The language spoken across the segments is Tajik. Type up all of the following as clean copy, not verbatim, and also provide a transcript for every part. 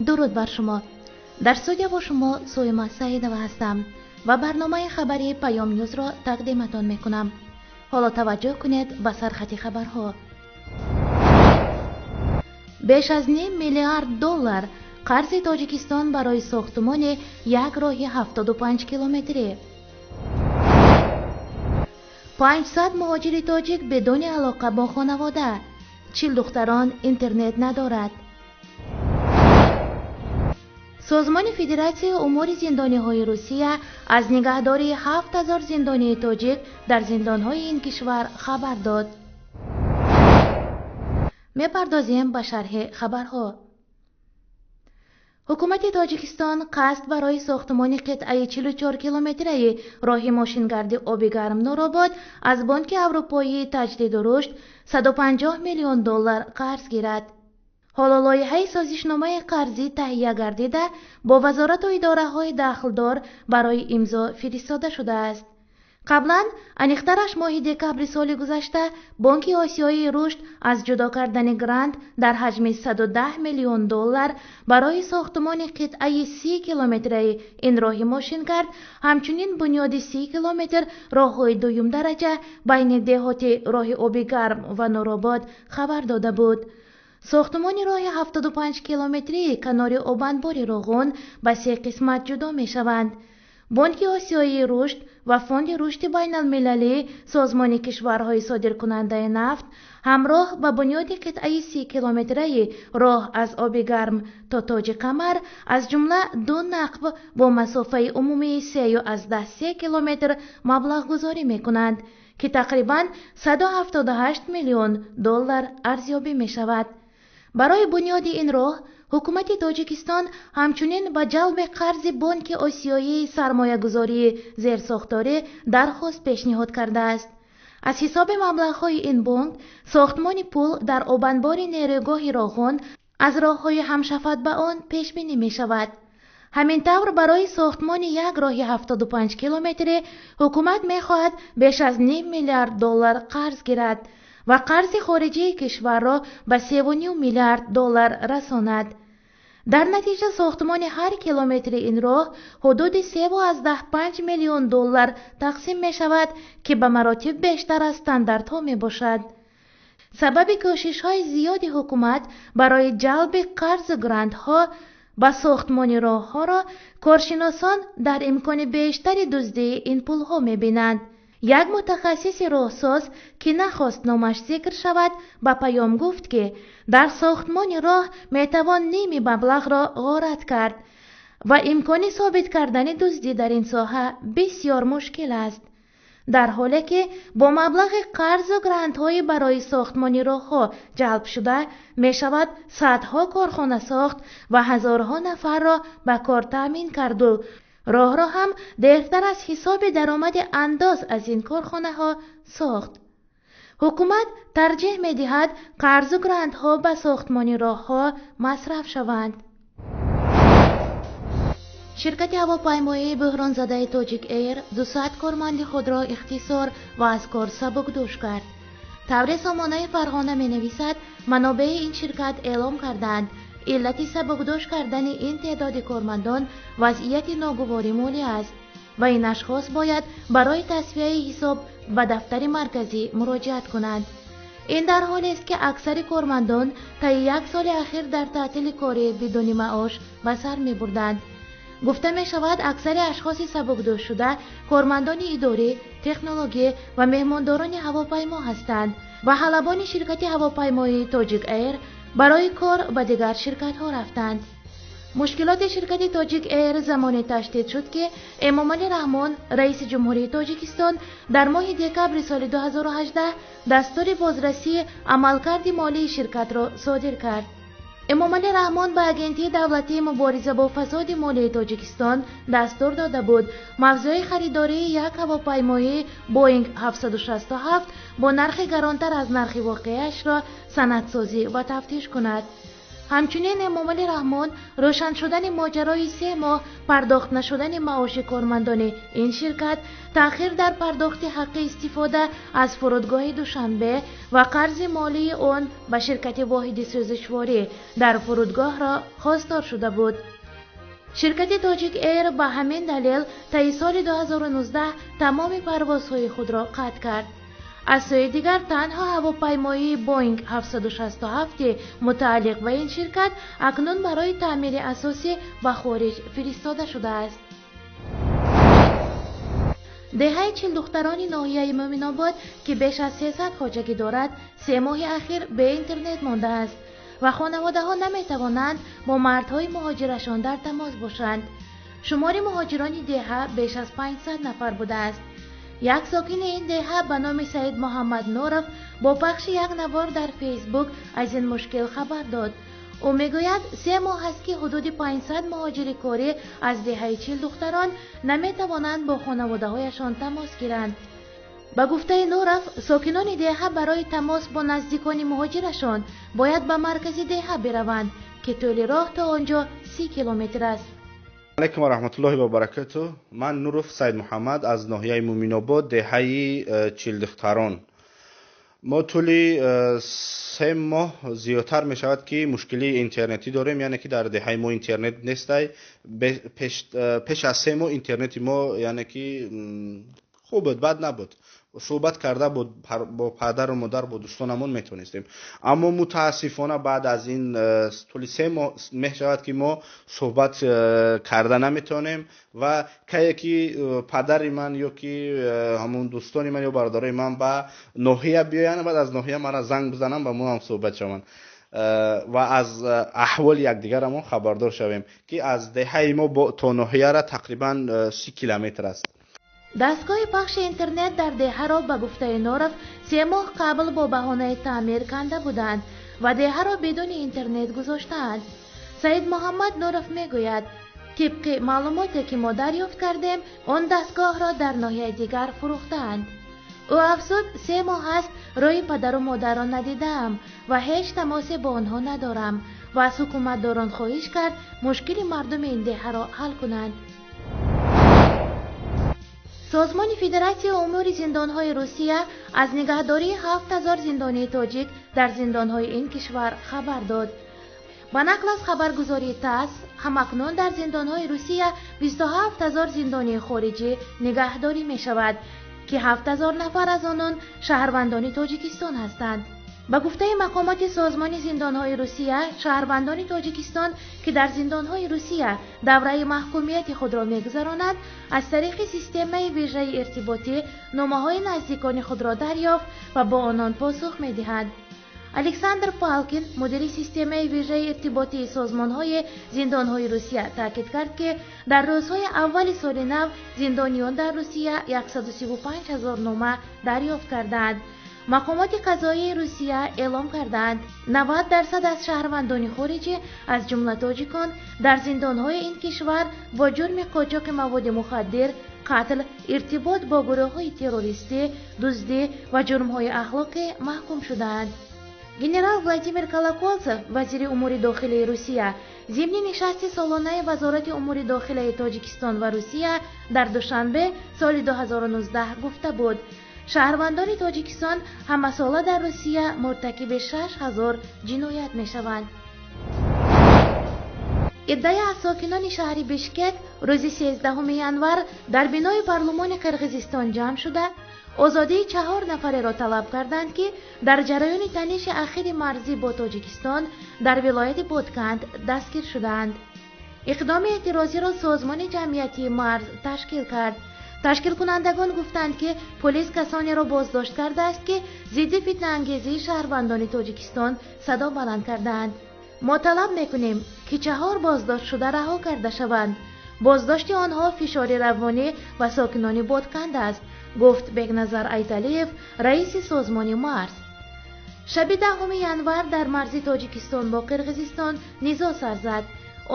Дуруд бар шумо. Дар студия бо шумо Соима Саидова ҳастам ва барномаи хабарии Паём Ньюзро тақдиматон мекунам. Ҳоло таваҷҷӯҳ кунед ба сархати хабарҳо. Беш аз ним миллиард доллар қарзи Тоҷикистон барои сохтумони як роҳи 75 километрӣ. 500 муҳоҷири тоҷик бидуни алоқа бо хонавода. 40 духтарон интернет надорад. Созмони Федератсияи умури зиндониҳои Русия аз нигаҳдории 7000 зиндонии тоҷик дар зиндонҳои ин кишвар хабар дод. Мепардозем ба шарҳи хабарҳо. Ҳукумати Тоҷикистон қасд барои сохтумони қитъаи 44 километраи роҳи мошингарди оби гарм Нуробод аз Бонки Аврупоии таҷдиду рушд 150 миллион доллар қарз гирад. Ҳоло лоиҳаи созишномаи қарзӣ таҳия гардида бо вазорату идораҳои дахлдор барои имзо фиристода шудааст. Қаблан, аниқтараш моҳи декабри соли гузашта, Бонки Осиёии рушд аз ҷудо кардани грант дар ҳаҷми 110 миллион доллар барои сохтумони қитъаи 30 километраи ин роҳи мошингард, ҳамчунин бунёди 30 километр роҳҳои дуюмдараҷа байни деҳоти роҳи оби гарм ва Нуробод хабар дода буд. Сохтумони роҳи 75 километрии канори обанбори Роғун ба се қисмат ҷудо мешаванд. Бонки Осиёии рушд ва Фонди рушди байналмилалӣ Созмони кишварҳои содиркунандаи нафт ҳамроҳ ба бунёди қитъаи 30 километраи роҳ аз оби гарм то Тоҷи Қамар, аз ҷумла ду нақб бо масофаи умумии 3,3 километр маблағгузорӣ мекунанд, ки тақрибан 178 миллион доллар арзёбӣ мешавад. Барои бунёди ин роҳ ҳукумати Тоҷикистон ҳамчунин ба ҷалби қарзи Бонки Осиёии сармоягузории зерсохторӣ дархост пешниҳод кардааст. Аз ҳисоби маблағҳои ин бонк сохтмони пул дар обанбори нерӯгоҳи Роғун аз роҳҳои ҳамшафат ба он пешбинӣ мешавад. Ҳамин тавр, барои сохтмони як роҳи 75 километрӣ ҳукумат мехоҳад беш аз ним миллиард доллар қарз гирад ва қарзи хориҷии кишварро ба 3,5 миллиард доллар расонад. Дар натиҷа сохтмони ҳар километри ин роҳ ҳудуди 3,5 миллион доллар тақсим мешавад, ки ба маротиб бештар аз стандартҳо мебошад. Сабаби кӯшишҳои зиёди ҳукумат барои ҷалби қарзу грантҳо ба сохтмони роҳҳоро коршиносон дар имкони бештари дуздии ин пулҳо мебинанд. Як мутахассиси роҳсоз, ки нахост номаш зикр шавад, ба Паём гуфт, ки дар сохтмони роҳ метавон ними маблағро ғорат кард ва имкони собит кардани дуздӣ дар ин соҳа бисёр мушкил аст. Дар ҳоле ки бо маблағи қарзу грантҳои барои сохтмони роҳҳо ҷалб шуда мешавад садҳо корхона сохт ва ҳазорҳо нафарро ба кор таъмин карду роҳро ҳам дертар аз ҳисоби даромади андоз аз ин корхонаҳо сохт. Ҳукумат тарҷеҳ медиҳад қарзу грантҳо ба сохтмони роҳҳо масраф шаванд. Ширкати ҳавопаймоии бӯҳронзадаи Тоҷик Эйр 200 корманди худро ихтисор ва аз кор сабукдӯш кард. Тавре сомонаи Фарғона менависад, манобеи ин ширкат эълом карданд, иллати сабукдӯш кардани ин теъдоди кормандон вазъияти ногувори молӣ аст ва ин ашхос бояд барои тасфияи ҳисоб ба дафтари марказӣ муроҷиат кунанд. Ин дар ҳолест, ки аксари кормандон таи як соли ахир дар таътили корӣ бидуни маош ба сар мебурданд. Гуфта мешавад, аксари ашхоси сабукдӯшшуда кормандони идорӣ, технологӣ ва меҳмондорони ҳавопаймо ҳастанд ва ҳалабони ширкати ҳавопаймоии Тоҷик Эйр барои кор ба дигар ширкатҳо рафтанд. Мушкилоти ширкати Тоҷик Эйр замоне таштид шуд, ки Эмомалӣ Раҳмон, раиси Ҷумҳурии Тоҷикистон, дар моҳи декабри соли 2018 дастури бозрасии амалкарди молии ширкатро содир кард. Эмомалӣ Раҳмон ба Агентии давлатии мубориза бо фасоди молии Тоҷикистон дастур дода буд мавзӯи харидории як ҳавопаймоии Боинг 767 бо нархи гаронтар аз нархи воқеиашро санадсозӣ ва тафтиш кунад. Ҳамчунин Эмомалӣ Раҳмон рӯшан шудани моҷарои 3 моҳ пардохт нашудани маоши кормандони ин ширкат, таъхир дар пардохти ҳаққи истифода аз фурудгоҳи Душанбе ва қарзи молии он ба ширкати воҳиди сӯзишворӣ дар фурудгоҳро хостор шуда буд. Ширкати Тоҷик Эйр ба ҳамин далел таи соли 2019 тамоми парвозҳои худро қатъ кард. Аз сӯи дигар, танҳо ҳавопаймоии Боинг 767 мутааллиқ ба ин ширкат акнун барои таъмири асосӣ ба хориҷ фиристода шудааст. Деҳаи Чилдухтарони ноҳияи Мӯминобод, ки беш аз 300 хоҷагӣ дорад, 3 моҳи ахир беинтернет мондааст ва хонаводаҳо наметавонанд бо мардҳои муҳоҷирашон дар тамос бошанд. Шумори муҳоҷирони деҳа беш аз 500 нафар будааст. Як сокини ин деҳа ба номи Саид Муҳаммад Нуров бо пахши як навор дар Фейсбук аз ин мушкил хабар дод. Ӯ мегӯяд, 3 моҳ аст, ки ҳудуди 500 муҳоҷири корӣ аз деҳаи Чилдухтарон наметавонанд бо хонаводаҳояшон тамос гиранд. Ба гуфтаи Нуров, сокинони деҳа барои тамос бо наздикони муҳоҷирашон бояд ба маркази деҳа бираванд, ки тӯли роҳ то он ҷо 30 километр аст. Алайкум ва раҳматуллоҳи ва баракату. Ман Нуров Саид Муҳаммад аз ноҳияи Муминобод, деҳаи Чилдухтарон. Мо тӯли 3 моҳ зиёдтар мешавад, ки мушкилии интернетӣ дорем, яъне ки дар деҳаи мо интернет нестай. Пеш аз 3 моҳ интернети мо, яъне ки, хуб буд, бад набуд, суҳбат карда буд бо падару модар, бо дӯстонамон метавонистем. Аммо мутаассифона баъд аз ин тӯли 3 моҳ мешавад, ки мо суҳбат карда наметавонем ва кае ки падари ман ё ки ҳамон дӯстони ман ё бародарои ман ба ноҳия биёянд, баъд аз ноҳия мара занг бизананд, ба мо ҳам суҳбат шаванд ва аз аҳволи якдигарамон хабардор шавем, ки аз деҳаи мо то ноҳияра тақрибан 30 километр аст. Дастгоҳи пахши интернет дар деҳаро, ба гуфтаи Норов, 3 моҳ қабл бо баҳонаи таъмир канда буданд ва деҳаро бидуни интернет гузоштаанд. Саид Муҳаммад Нуров мегӯяд, тибқи маълумоте, ки мо дарёфт кардем, он дастгоҳро дар ноҳияи дигар фурӯхтаанд. Ӯ афзуд, 3 моҳ аст рӯи падару модарро надидаам ва ҳеҷ тамосе бо онҳо надорам ва аз ҳукуматдорон хоҳиш кард, мушкили мардуми ин деҳаро ҳал кунанд. Созмони Федератсияи умури зиндонҳои Русия аз нигаҳдории 7000 зиндонии тоҷик дар зиндонҳои ин кишвар хабар дод. Ба нақл аз хабаргузории ТАСС, ҳамакнун дар зиндонҳои Русия 27 000 зиндонии хориҷӣ нигаҳдорӣ мешавад, ки 7000 нафар аз онон шаҳрвандони Тоҷикистон ҳастанд. Ба гуфтаи мақомоти созмони зиндонҳои Русия, шаҳрвандони Тоҷикистон, ки дар зиндонҳои Русия давраи маҳкумияти худро мегузаронанд, аз тариқи системаи вижаи иртиботӣ номаҳои наздикони худро дарёфт ва бо онон посух медиҳанд. Александр Палкин, мудири системаи вижаи иртиботии созмонҳои зиндонҳои Русия, таъкид кард, ки дар рӯзҳои аввали соли нав зиндониён дар Русия 135 ҳазор нома дарёфт кардаанд. Мақомоти қазоии Русия эълом кардаанд, 90% аз шаҳрвандони хориҷӣ, аз ҷумла тоҷикон, дар зиндонҳои ин кишвар бо ҷурми қочоқи маводи мухаддир, қатл, иртибот бо гурӯҳҳои террористӣ, дуздӣ ва ҷурмҳои ахлоқӣ маҳкум шудаанд. Генерал Владимир Колоколцев, вазири умури дохилии Русия, зимни нишасти солонаи Вазорати умури дохилаи Тоҷикистон ва Русия дар Душанбе соли 2019 гуфта буд, шаҳрвандони Тоҷикистон ҳамасола дар Русия муртакиби 6000 ҷиноят мешаванд. Иддае аз сокинони шаҳри Бишкек рӯзи 13 январ дар бинои парлумони Қирғизистон ҷамъ шуда, озодии чаҳор нафареро талаб карданд, ки дар ҷараёни таниши ахири марзӣ бо Тоҷикистон дар вилояти Ботканд дастгир шудаанд. Иқдоми эътирозиро созмони ҷамъиятии марз ташкил кард. Ташкилкунандагон гуфтанд, ки полис касонеро боздошт кардааст, ки зидди фитнаангезии шаҳрвандони Тоҷикистон садо баланд кардаанд. Мо талаб мекунем, ки чаҳор боздоштшуда раҳо карда шаванд. Боздошти онҳо фишори равонӣ ба сокинони Ботканд аст, гуфт Бекназар Айталиев, раиси созмони марз. Шаби 10 январ дар марзи Тоҷикистон бо Қирғизистон низо сар зад.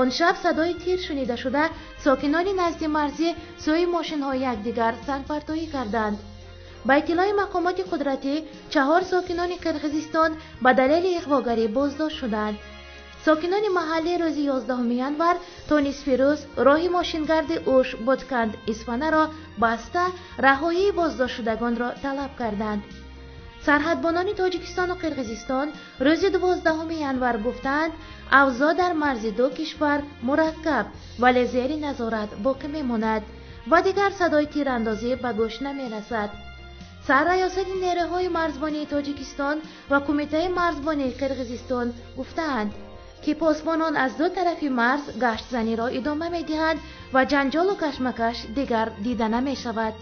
Он шаб садои тир шунида шуда, сокинони назди марзӣ сӯи мошинҳои якдигар сангпартоӣ карданд. Ба иттилои мақомоти қудратӣ, чаҳор сокинони Қирғизистон ба далели иғвогарӣ боздошт шуданд. Сокинони маҳаллӣ рӯзи 11 январ то нисфи рӯз роҳи мошингарди Уш Ботканд Исфанаро баста, раҳоии боздоштшудагонро талаб карданд. Сарҳадбонони Тоҷикистону Қирғизистон рӯзи 12 январ гуфтаанд, авзоъ дар марзи ду кишвар мураккаб, вале зери назорат боқӣ мемонад ва дигар садои тирандозӣ ба гӯш намерасад. Сарраёсати нерӯҳои марзбонии Тоҷикистон ва Кумитаи марзбонии Қирғизистон гуфтаанд, ки посбонон аз ду тарафи марз гаштзаниро идома медиҳанд ва ҷанҷолу кашмакаш дигар дида намешавад.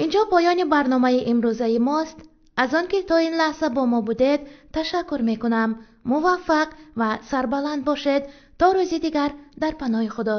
Инҷо поёни барномаи имрӯзаи мост. Аз он ки то ин лаҳза бо мо будед, ташаккур мекунам. Муваффақ ва сарбаланд бошед. То рӯзи дигар, дар паноҳи Худо.